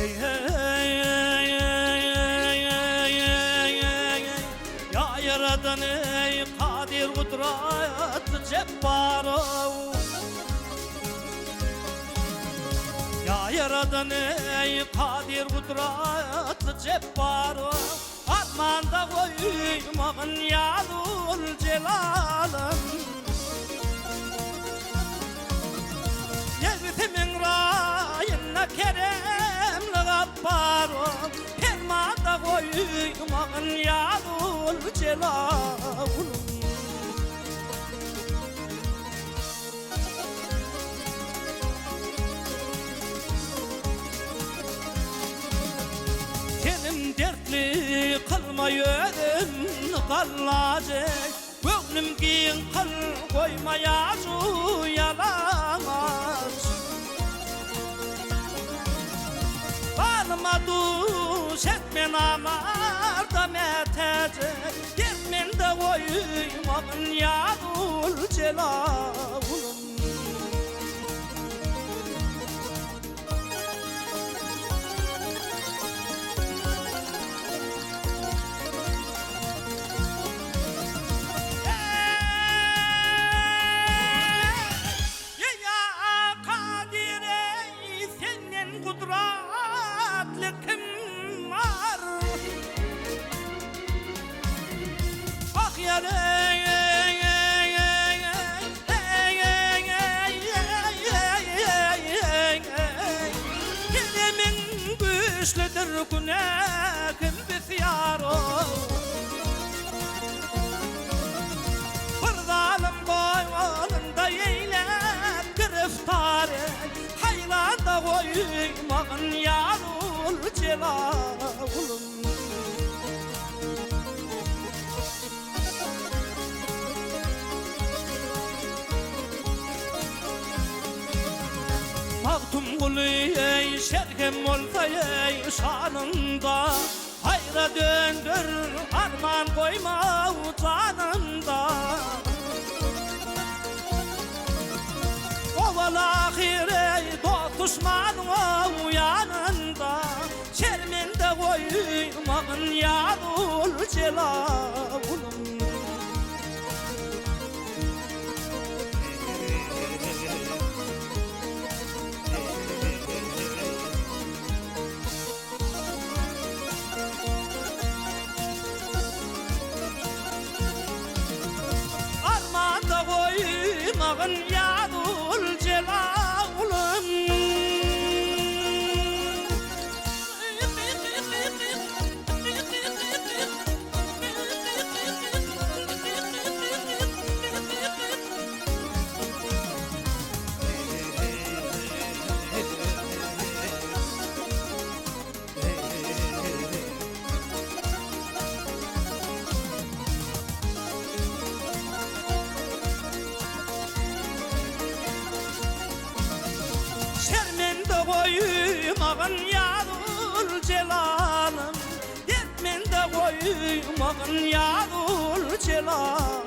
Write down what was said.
Ýa Ýaradan eý, Kadyr gudratly Jepbar-ow! Ýa Ýaradan eý, Kadyr gudratly Jepbar-ow! Armanda goýmagyn ýa Zul-Jelalym! Nebsimiň raýynda keremli Gapbar ol, Permanda goýmagyn ýa Zul-Jelalym. Tenim dertli kylma özüm gallajy, Göwnüm giň kyl goýma ýazu ýalaňaç. Balyma duş etme namarda mätäç. Dert mende goýmagyn ýazul jelawulym. Keremiň güýçlüdir günähim bisýar-ow. Bir zalym golunda eýläp giriftar, Haýranda goýmagyn ýa Zul-Jelalym. Magtymguly eý, şerhem bolsa eý, şanynda, Haýra döndür, arman goýma janynda. Owal-ahyr eý, dost-duşmanyň ow ýanynda, Şermende goýmagyn ýa Zul-Jelalym. Armanda goýmagyn ýa Zul-Jelalym. Şermende goýmagyn ýa Zul-Jelalym, Dert mende goýmagyn ýa Zul-Jelalym.